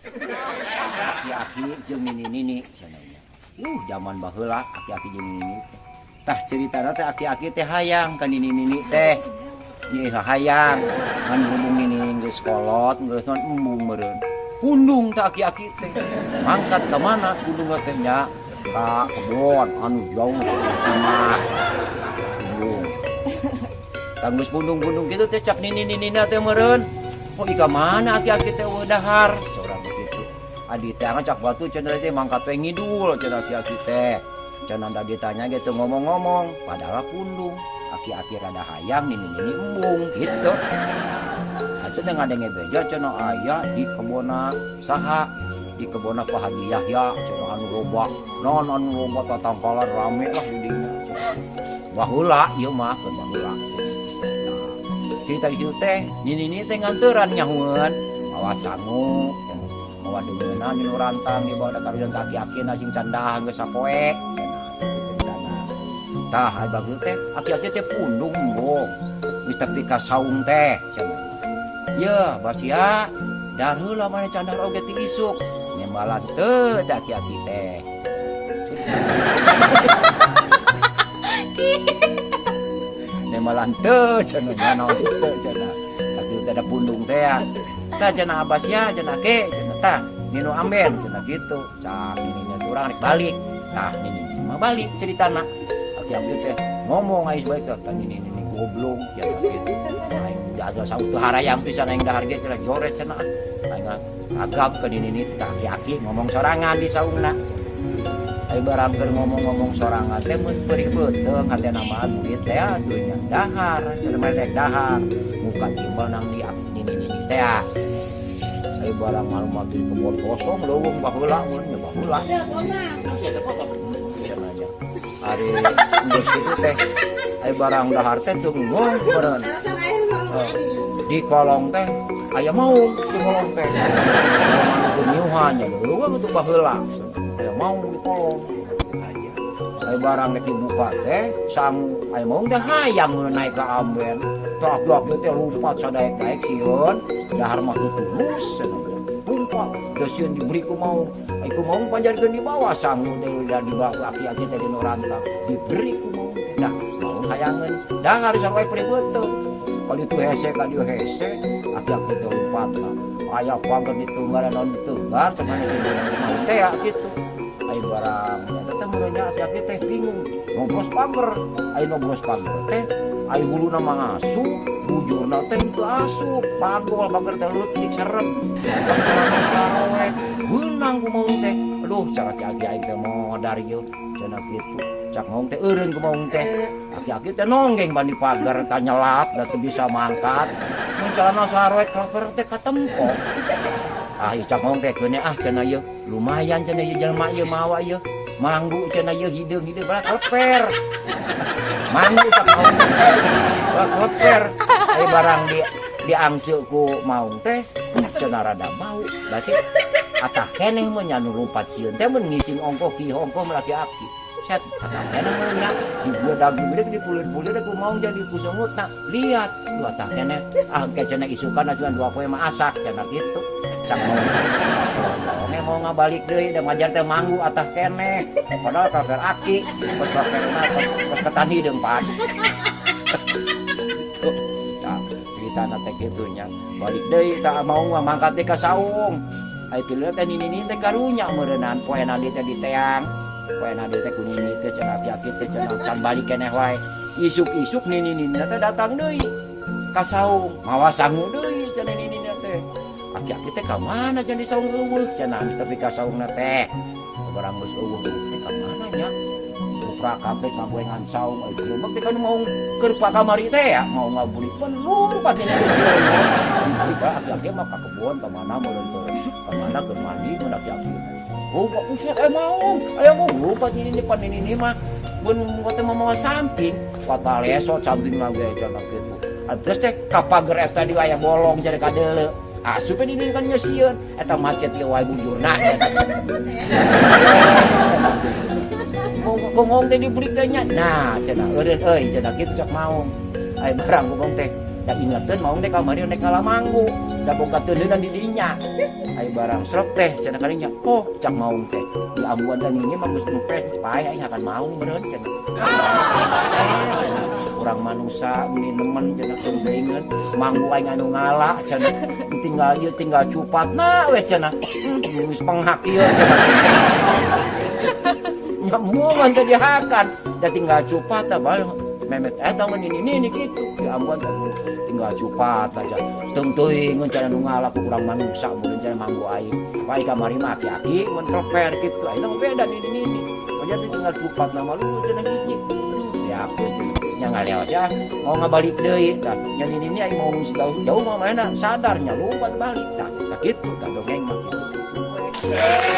Aki-aki jeung nini-nini cenah nya. Zaman baheula aki-aki jeung nini teh. Tah, ceritana teh aki-aki teh hayang ka nini-nini teh. Nyi hayang ngan hubung nini geus kolot, geus naon, embung meureun. Pundung teh aki-aki teh. Mangkat ka mana pundung teh nya? Ka kebon anu jauh imah. Pundung. Tah, geus pundung-pundung kitu teh cak nini-ninina teh meureun. Oh, ika mana aki-aki teh euweuh dahar? Saurang kitu. Adi teh cak batu cenah teh mangkat we ngidul cenah aki-aki teh. Cenah da ditanya gitu ngomong-ngomong, padahal pundung. Aki-aki rada hayang, nini-nini embung gitu. Atuh teh ngadenge beja cenah aya di kebona saha? Di kebona Pak Haji Yahya cenah anu loba. Naon anu loba tatangkalan rame lah di dinya cenah. Baheula ieu mah keur baheula. Nah, cerita itu teh nini-nini teh nganteran nyahueun mawa sangu cenah. Mawa deungeunna nu rantang dibawa da karujan ka aki-aki sing can dahar geus sapoe cenah kitu ceritana. Tah, ai bageul teh aki-aki teh pundung embung. Geus tepi ka saung teh cenah. Yeuh, basia dahar heula maneh can dahar oge ti isuk. Nembalan teu teh aki-aki teh. Nembalan teu cenah, naon teu cenah. Atuh teh da pundung teh ya. Tah cenah Abbas ya cenah ke cenah tah ninu amben cenah kitu. Cak nininya teh urang rek balik. Tah, nini mah balik ceritana. Aki-aki teh ngomong ais bae teh tah nini nini goblok cenah kitu. Aing jaga sautuh harayang pisan aing dahar ge cenah joret cenah. Aing agap ke nini nini cak aki-aki ngomong sorangan di saungna. Ai barang keur ngomong-ngomong sorangan teh mun perih beuteung hatena mah duit teh atuh nya dahar cenah mah rek dahar muka timbal nang di aki nini nini teh. Ai barang malu di kebon kosong leuweung baheula mun nya baheula. Cenah nya. Ari geus kitu teh ai barang dahar teh teu ngomong meureun. Di kolong teh aya maung di kolong teh. Anu keur nyiuhan nya leuweung atuh baheula. Aya maung di kolong. Ai barang rek dibuka teh sang aya maung teh hayang naik ka amben. Tah, aki teh lompat sadaek-daek sieun dahar mah tutulus cenah. Lompat teu sieun diberi ku maung. Ai ku maung panjarkeun di bawah sangu teh udah dibawa ku aki-aki teh dinu rantang. Diberi ku maung teh. Dah maung hayangeun dahar sampai perih beuteung. Ka ditu hese ka dieu hese aki-aki teh lompat. Aya pagar ditunggal naon ditunggal cenah diberi ku maung teh ya kitu. Ai barang eta teh meureun nya aki-aki teh bingung nobros pagar. Ai nobros pagar teh ai huluna mah asup, bujurna teh teu asup, pagol pagar teh leutik serem. Karoek beunang ku maung teh. Aduh, cak aki-aki aing teh modar ieu cenah kitu. Cak maung teh eureun ku maung teh. Aki-aki teh nonggeng ban di pagar tah nyelap da teu bisa mangkat. Mun calana saroek kleper teh katempo. Ah, ieu cak maung teh keun ah cenah ieu. Lumayan cenah ieu jelema ieu mawa ieu. Manggu cenah ieu hideung-hideung balah kleper. Manggu cak maung. Balah kleper. Ai barang di diangse ku maung teh cenah rada bau. Berarti atah keneh mah nya nu lumpat sieun teh mun ngising ongkoh ki ongkoh mah aki-aki. Set atah keneh mah nya dibudak dibudak dipulir-pulir ku maung jadi kusungutna. Lihat lu atah keneh ah ke cenah isukan acuan 2 poe mah asak cenah kitu. Cak maung. Tolong mau ngabalik deui da majar teh manggu atah keneh. Padahal kafer aki, kos kaferna kos ketan hideung pan. Tuh, tah ceritana teh kitu nya. Balik deui tah maung mah mangkat deui ka saung. Ai tilu teh nini-nini teh karunya meureunnan poena di teh diteang. Poena di teh ku nini teh cenah aki-aki teh cenah can balik keneh wae. Isuk-isuk nini-nini teh datang deui ka saung, mawa sangu deui cenah nini teh. Aki-aki teh ka mana cenah di saung eueuh cenah geus tepi ka saungna teh. Barang geus eueuh teh ka mana nya? Kuprak kapek kagoengan saung ai gerebek teh kan mau keur pakamari teh ya, mau ngabulik pan lompat ini geus sieun. Dibalik ka aki-aki mah ka kebon ka mana meureun keur ka mana keur mandi mun aki-aki. Oh, Pak Buset, aya maung, aya maung lompat ini pan ini mah mun teh mah samping, patalesot samping lagi cenah kitu. Terus teh ka pager eta di aya bolong jadi kadeuleu. Asup ini kan nyesieun eta macet ieu wae bujurna cenah. Ngomong teh diberi teh nya. Nah, cenah eureun euy cenah kitu cak maung. Ai barang ngomong teh da ingeteun maung teh kamari nek ngalamanggu. Da boga teuleunan di dinya. Ai barang srok teh cenah kalinya. Oh, cak maung teh. Di ambuan dan ini mah geus empes, paeh aing akan maung meureun cenah. Urang manusa meni nemen cenah teuingeun, manggu aing anu ngala cenah. Tinggal ieu tinggal cupatna we cenah. Geus penghak ieu cenah. Nyamungan teh dihakan, da tinggal cupat tah bal memet eta mah nini nini kitu. Di ambuan teh tinggal cupat aja. Teuing cenah nu ngala ku urang manusa mun cenah manggu aing. Paeh kamari mah aki-aki mun kleper kitu. Ayeuna mah beda nini nini. Aja teh tinggal cupat nama lu cenah hiji. Aduh, ya aku cenah. Nya ngaleos ya, mau ngabalik deui tah. Nya nini nini aing mau jauh jauh mah mana sadar nya lompat balik tah. Sakitu tah dongeng mah kitu.